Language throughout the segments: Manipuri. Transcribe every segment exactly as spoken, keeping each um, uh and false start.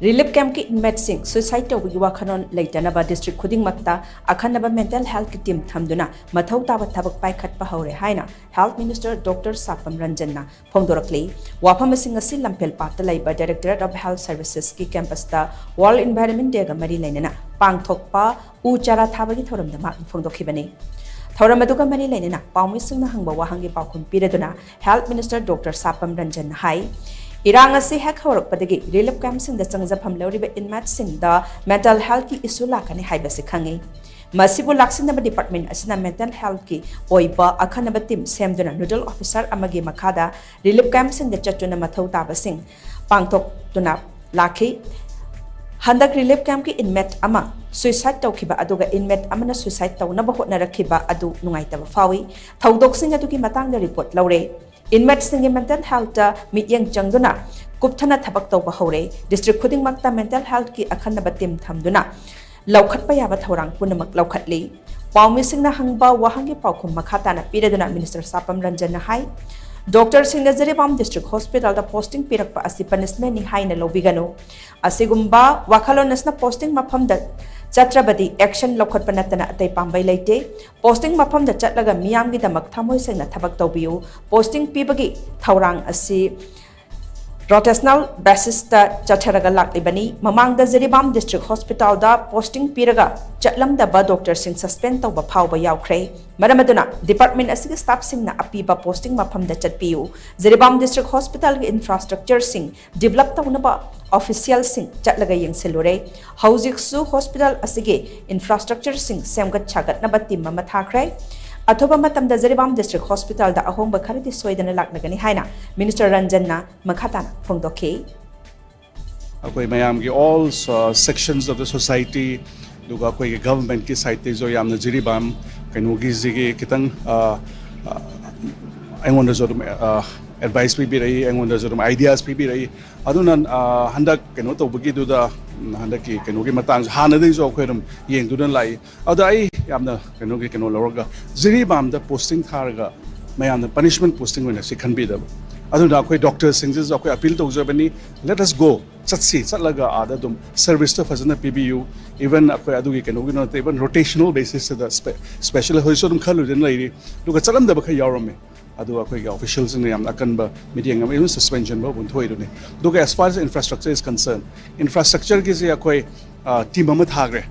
ꯔꯤꯂꯤꯐ ꯀꯦꯝꯞꯀꯤ ꯏꯟꯃꯦꯠꯁꯤꯡ ꯁꯨꯏꯁꯥꯏꯗ ꯇꯧꯕꯒꯤ ꯋꯥꯈꯜꯂꯣꯟ ꯂꯩꯇꯅꯕ ꯗꯤꯁꯇ꯭ꯔꯤꯛ ꯈꯨꯗꯤꯡꯃꯛꯇ ꯑꯈꯟꯅꯕ ꯃꯦꯟꯇꯦꯜ ꯍꯦꯜꯊꯀꯤ ꯇꯤꯝ ꯊꯝꯗꯨꯅ ꯃꯊꯧ ꯇꯥꯕ ꯊꯕꯛ ꯄꯥꯏꯈꯠꯄ ꯍꯧꯔꯦ ꯍꯥꯏꯅ ꯍꯦꯜꯊ ꯃꯤꯅꯤꯁꯇꯔ ꯗꯣꯛꯇꯔ ꯁꯥꯄꯝ ꯔꯟꯖꯟꯅ ꯐꯣꯡꯗꯣꯔꯛꯂꯤ꯫ ꯋꯥꯐꯝꯁꯤꯡ ꯑꯁꯤ ꯂꯝꯐꯦꯜ ꯄꯥꯠꯇ ꯂꯩꯕ Directorate of Health Servicesꯀꯤ ꯀꯦꯝꯄꯁꯇ World Environment Dayꯒ ꯃꯔꯤ ꯂꯩꯅꯅ ꯄꯥꯡꯊꯣꯛꯄ ꯎ ꯆꯥꯔꯥ ꯊꯥꯕꯒꯤ ꯊꯧꯔꯝꯗ ꯃꯍꯥꯛꯅ ꯐꯣꯡꯗꯣꯛꯈꯤꯕꯅꯤ꯫ ꯊꯧꯔꯝ ꯑꯗꯨꯒ ꯃꯔꯤ ꯂꯩꯅꯅ ꯄꯥꯎꯃꯤꯁꯤꯡꯅ ꯍꯪꯕ ꯋꯥꯍꯪꯒꯤ ꯄꯥꯎꯈꯨꯝ ꯄꯤꯔꯗꯨꯅ ꯍꯦꯜꯊ ꯃꯤꯅꯤꯁꯇꯔ ꯗꯣꯛꯇꯔ ꯁꯥꯄꯝ ꯔꯟꯖꯟꯅ ꯍꯥꯏ, ꯏꯔꯥꯡ ꯑꯁꯤ ꯍꯦꯛ ꯍꯧꯔꯛꯄꯗꯒꯤ ꯔꯤꯂꯤꯐ ꯀꯦꯝꯞꯁꯤꯡꯗ ꯆꯪꯖꯐꯝ ꯂꯧꯔꯤꯕ ꯏꯟꯃꯦꯠꯁꯤꯡꯗ ꯃꯦꯟꯇꯦꯜ ꯍꯦꯜꯊꯀꯤ ꯏꯁꯨ ꯂꯥꯛꯀꯅꯤ ꯍꯥꯏꯕꯁꯤ ꯈꯪꯏ꯫ ꯃꯁꯤꯕꯨ ꯂꯥꯛꯁꯤꯟꯅꯕ ꯗꯤꯄꯥꯔꯠꯃꯦꯟ ꯑꯁꯤꯅ ꯃꯦꯟꯇꯦꯜ ꯍꯦꯜꯊꯀꯤ ꯑꯣꯏꯕ ꯑꯈꯟꯅꯕ ꯇꯤꯝ ꯁꯦꯝꯗꯨꯅ ꯅꯣꯗꯜ ꯑꯣꯐꯤꯁꯥꯔ ꯑꯃꯒꯤ ꯃꯈꯥꯗ ꯔꯤꯂꯤꯐ ꯀꯦꯝꯞꯁꯤꯡꯗ ꯆꯠꯇꯨꯅ ꯃꯊꯧ ꯇꯥꯕꯁꯤꯡ ꯄꯥꯡꯊꯣꯛꯇꯨꯅ ꯂꯥꯛꯈꯤ꯫ ꯍꯟꯗꯛ ꯔꯤꯂꯤꯐ ꯀꯦꯝꯞꯀꯤ ꯏꯟꯃꯦꯠ ꯑꯃ ꯁꯨꯏꯁꯥꯏꯗ ꯇꯧꯈꯤꯕ ꯑꯗꯨꯒ ꯏꯟꯃꯦꯠ ꯑꯃꯅ ꯁꯨꯏꯁꯥꯏꯗ ꯇꯧꯅꯕ ꯍꯣꯠꯅꯔꯛꯈꯤꯕ ꯑꯗꯨ ꯅꯨꯡꯉꯥꯏꯇꯕ ꯐꯥꯎꯏ꯫ ꯊꯧꯗꯣꯛꯁꯤꯡ ꯑꯗꯨꯒꯤ ꯃꯇꯥꯡꯗ ꯔꯤꯄꯣꯔꯠ ꯂꯧꯔꯦ꯫ ꯏꯟꯃꯦꯠꯁꯤꯡꯒꯤ ꯃꯦꯟꯇꯦꯜ ꯍꯦꯜꯊꯇ ꯃꯤꯠꯌꯦꯡ ꯆꯪꯗꯨꯅ ꯀꯨꯞꯊꯅ ꯊꯕꯛ ꯇꯧꯕ ꯍꯧꯔꯦ꯫ ꯗꯤꯁꯇ꯭ꯔꯤꯛ ꯈꯨꯗꯤꯡꯃꯛꯇ ꯃꯦꯟꯇꯦꯜ ꯍꯦꯜꯊꯀꯤ ꯑꯈꯟꯅꯕ ꯇꯤꯝ ꯊꯝꯗꯨꯅ ꯂꯧꯈꯠꯄ ꯌꯥꯕ ꯊꯧꯔꯥꯡ ꯄꯨꯝꯅꯃꯛ ꯂꯧꯈꯠꯂꯤ꯫ ꯄꯥꯎꯃꯤꯁꯤꯡꯅ ꯍꯪꯕ ꯋꯥꯍꯪꯒꯤ ꯄꯥꯎꯈꯨꯝ ꯃꯈꯥ ꯇꯥꯅ ꯄꯤꯔꯗꯨꯅ ꯃꯤꯅꯤꯁꯇꯔ ꯁꯥꯄꯝ ꯔꯟꯖꯟꯅ ꯍꯥꯏ, ꯗꯣꯛꯇꯔꯁꯤꯡꯅ ꯖꯤꯔꯤꯕꯥꯝ ꯗꯤꯁꯇ꯭ꯔꯤꯛ ꯍꯣꯁꯄꯤꯇꯥꯜꯗ ꯄꯣꯁꯇꯤꯡ ꯄꯤꯔꯛꯄ ꯑꯁꯤ ꯄꯅꯤꯁꯃꯦꯟꯅꯤ ꯍꯥꯏꯅ ꯂꯧꯕꯤꯒꯅꯨ꯫ ꯑꯁꯤꯒꯨꯝꯕ ꯋꯥꯈꯜꯂꯣꯟ ꯑꯁꯤꯅ ꯄꯣꯁꯇꯤꯡ ꯃꯐꯝꯗ ꯆꯠꯇ꯭ꯔꯕꯗꯤ ꯑꯦꯛꯁꯟ ꯂꯧꯈꯠꯄ ꯅꯠꯇꯅ ꯑꯇꯩ ꯄꯥꯝꯕꯩ ꯂꯩꯇꯦ꯫ ꯄꯣꯁꯇꯤꯡ ꯃꯐꯝꯗ ꯆꯠꯂꯒ ꯃꯤꯌꯥꯝꯒꯤꯗꯃꯛ ꯊꯃꯣꯏ ꯁꯦꯡꯅ ꯊꯕꯛ ꯇꯧꯕꯤꯌꯨ꯫ ꯄꯣꯁꯇꯤꯡ ꯄꯤꯕꯒꯤ ꯊꯧꯔꯥꯡ ꯑꯁꯤ ꯔꯣꯇꯦꯁꯅꯦꯜ ꯕꯦꯁꯤꯁꯇ ꯆꯠꯊꯔꯒ ꯂꯥꯛꯂꯤꯕꯅꯤ꯫ ꯃꯃꯥꯡꯗ ꯖꯤꯔꯤꯕꯥꯝ ꯗꯤꯁꯇ꯭ꯔꯤꯛ ꯍꯣꯁꯄꯤꯇꯥꯜꯗ ꯄꯣꯁꯇꯤꯡ ꯄꯤꯔꯒ ꯆꯠꯂꯝꯗꯕ ꯗꯣꯛꯇꯔꯁꯤꯡ ꯁꯁꯄꯦꯟ ꯇꯧꯕ ꯐꯥꯎꯕ ꯌꯥꯎꯈ꯭ꯔꯦ꯫ ꯃꯔꯝ ꯑꯗꯨꯅ ꯗꯤꯄꯥꯔꯠꯃꯦꯟ ꯑꯁꯤꯒꯤ ꯁ꯭ꯇꯥꯐꯁꯤꯡꯅ ꯑꯄꯤꯕ ꯄꯣꯁꯇꯤꯡ ꯃꯐꯝꯗ ꯆꯠꯄꯤꯌꯨ꯫ ꯖꯤꯔꯤꯕꯥꯝ ꯗꯤꯁꯇ꯭ꯔꯤꯛ ꯍꯣꯁꯄꯤꯇꯥꯜꯒꯤ ꯏꯟꯐ꯭ꯔꯥꯁ꯭ꯇ꯭ꯔꯛꯆꯔꯁꯤꯡ ꯗꯤꯕꯂꯞ ꯇꯧꯅꯕ ꯑꯣꯐꯤꯁꯤꯌꯦꯜꯁꯤꯡ ꯆꯠꯂꯒ ꯌꯦꯡꯁꯤꯜꯂꯨꯔꯦ꯫ ꯍꯧꯖꯤꯛꯁꯨ ꯍꯣꯁꯄꯤꯇꯥꯜ ꯑꯁꯤꯒꯤ ꯏꯟꯐ꯭ꯔꯥꯁ꯭ꯇ꯭ꯔꯛꯆꯔꯁꯤꯡ ꯁꯦꯝꯒꯠ ꯁꯥꯒꯠꯅꯕ ꯇꯤꯝ ꯑꯃ ꯊꯥꯈ꯭ꯔꯦ꯫ ꯑꯊꯨꯕ ꯃꯇꯝꯗ ꯖꯤꯔꯤꯕꯥꯝ ꯗꯤꯁꯇ꯭ꯔꯤꯛ ꯍꯣꯁꯄꯤꯇꯥꯜꯗ ꯑꯍꯣꯡꯕ ꯈꯔꯗꯤ ꯁꯣꯏꯗꯅ ꯂꯥꯛꯂꯒꯅꯤ ꯍꯥꯏꯅ ꯃꯤꯅꯤꯁꯇꯔ ꯔꯟꯖꯟꯅ ꯃꯈꯥ ꯇꯥꯅ ꯐꯣꯡꯗꯣꯛꯈꯤ꯫ ꯑꯩꯈꯣꯏ ꯃꯌꯥꯝꯒꯤ all, uh, sections of the society, ꯑꯗꯨꯒ ꯑꯩꯈꯣꯏꯒꯤ ꯒꯚꯔꯟꯃꯦꯟꯠꯀꯤ ꯁꯥꯏꯠꯇꯒꯤꯁꯨ ꯌꯥꯝꯅ ꯖꯤꯔꯤꯕꯥꯝ ꯀꯩꯅꯣꯒꯤꯁꯤꯒꯤ ꯈꯤꯇꯪ, uh, uh, ꯑꯩꯉꯣꯟꯗꯁꯨ ꯑꯗꯨꯝ, uh, ꯑꯦꯗꯚꯥꯏꯁ ꯄꯤꯕꯤꯔꯛꯏ, ꯑꯩꯉꯣꯟꯗꯁꯨ ꯑꯗꯨꯝ ꯑꯥꯏꯗꯤꯌꯥꯁ ꯄꯤꯕꯤꯔꯛꯏ꯫ ꯑꯗꯨꯅ, uh, ꯍꯟꯗꯛ ꯀꯩꯅꯣ ꯇꯧꯕꯒꯤꯗꯨꯗ, ꯎꯝ, ꯍꯟꯗꯛꯀꯤ ꯀꯩꯅꯣꯒꯤ ꯃꯇꯥꯡꯁꯨ ꯍꯥꯟꯅꯗꯒꯤꯁꯨ ꯑꯩꯈꯣꯏ ꯑꯗꯨꯝ ꯌꯦꯡꯗꯨꯅ ꯂꯥꯛꯏ꯫ ꯑꯗ ꯑꯩ ꯌꯥꯝꯅ ꯀꯩꯅꯣꯒꯤ ꯀꯩꯅꯣ ꯂꯧꯔꯒ ꯖꯤꯔꯤꯕꯥꯝꯗ ꯄꯣꯁꯇꯤꯡ ꯊꯥꯔꯒ ꯃꯌꯥꯝꯅ ꯄꯅꯤꯁꯃꯦꯟꯠ ꯄꯣꯁꯇꯤꯡ ꯑꯣꯏꯅ ꯁꯤ ꯈꯟꯕꯤꯗꯕ꯫ ꯑꯗꯨꯅ ꯑꯩꯈꯣꯏ ꯗꯣꯛꯇꯔꯁꯤꯡꯁꯤꯁꯨ ꯑꯩꯈꯣꯏ ꯑꯄꯤꯜ ꯇꯧꯖꯕꯅꯤ, let us go, ꯆꯠꯁꯤ, ꯆꯠꯂꯒ ꯑꯥꯗ ꯑꯗꯨꯝ ꯁꯔꯚꯤꯁꯇꯣ ꯐꯖꯅ ꯄꯤꯕꯤꯌꯨ꯫ Even ꯑꯩꯈꯣꯏ ꯑꯗꯨꯒꯤ ꯀꯩꯅꯣꯒꯤ ꯅꯠꯇꯦ, even rotational basisꯇ special ꯍꯧꯖꯤꯛꯁꯨ ꯑꯗꯨꯝ ꯈꯜꯂꯨꯗꯅ ꯂꯩꯔꯤ꯫ ꯑꯗꯨꯒ ꯆꯠꯂꯝꯗꯕ ꯈꯔ ꯌꯥꯎꯔꯝꯃꯦ, ꯑꯗꯨ ꯑꯩꯈꯣꯏꯒꯤ ꯑꯣꯐꯤꯁꯤꯌꯦꯜꯁꯤꯡꯅ ꯌꯥꯝꯅ ꯑꯀꯟꯕ ꯃꯤꯠꯌꯦꯡ ꯑꯃ, even suspension ꯐꯥꯎ ꯑꯣꯟꯊꯣꯛꯏꯗꯨꯅꯤ꯫ ꯑꯗꯨꯒ as far as infrastructure is concerned, infrastructureꯒꯤꯁꯦ ꯑꯩꯈꯣꯏ ꯇꯤꯝ ꯑꯃ ꯊꯥꯈ꯭ꯔꯦ,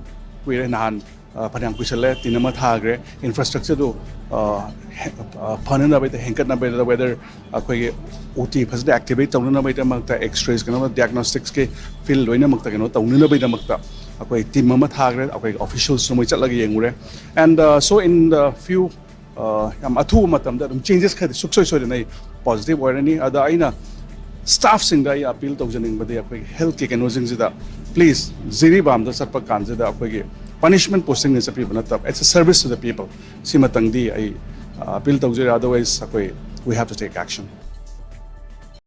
ꯀꯨꯏꯔꯦ, ꯅꯍꯥꯟ ꯐꯅꯌꯥꯝ ꯀꯨꯏꯁꯜꯂꯦ, ꯇꯤꯝ ꯑꯃ ꯊꯥꯈ꯭ꯔꯦ꯫ Infrastructureꯗꯨ ꯐꯅꯅꯕꯩꯗ, ꯍꯦꯟꯒꯠꯅꯕꯩꯗ, whether ꯑꯩꯈꯣꯏꯒꯤ OT ꯐꯖꯅ activate ꯇꯧꯅꯅꯕꯒꯤꯗꯃꯛꯇ, X-rays ꯀꯩꯅꯣ, diagnosticsꯀꯤ field ꯂꯣꯏꯅꯃꯛꯇ ꯀꯩꯅꯣ ꯇꯧꯅꯅꯕꯒꯤꯗꯃꯛꯇ ꯑꯩꯈꯣꯏ ꯇꯤꯝ ꯑꯃ ꯊꯥꯈ꯭ꯔꯦ꯫ ꯑꯩꯈꯣꯏꯒꯤ officialsꯁꯨ ꯃꯣꯏ ꯆꯠꯂꯒ ꯌꯦꯡꯉꯨꯔꯦ꯫ And so in the few, ꯌꯥꯝ ꯑꯊꯨꯕ ꯃꯇꯝꯗ ꯑꯗꯨꯝ changes ꯈꯔꯗꯤ ꯁꯨꯡꯁꯣꯏ ꯁꯣꯏꯗꯅ ꯑꯩ positive ꯑꯣꯏꯔꯅꯤ꯫ ꯑꯗ ꯑꯩꯅ staffꯁꯤꯡꯗ ꯑꯩ ꯑꯄꯤꯜ ꯇꯧꯖꯅꯤꯡꯕꯗꯤ, ꯑꯩꯈꯣꯏꯒꯤ healthꯀꯤ ꯀꯩꯅꯣꯁꯤꯡꯁꯤꯗ, please, ꯖꯤꯔꯤꯕꯥꯝꯗ ꯆꯠꯄ ꯀꯥꯟꯁꯤꯗ ꯑꯩꯈꯣꯏꯒꯤ punishment postingꯅ ꯆꯠꯄꯤꯕ ꯅꯠꯇꯕ, it's a service to the people꯫ ꯁꯤꯃꯇꯪꯗꯤ ꯑꯩ ꯑꯄꯤꯜ ꯇꯧꯖꯔꯤ꯫ Otherwise ꯑꯩꯈꯣꯏ, we have to take action꯫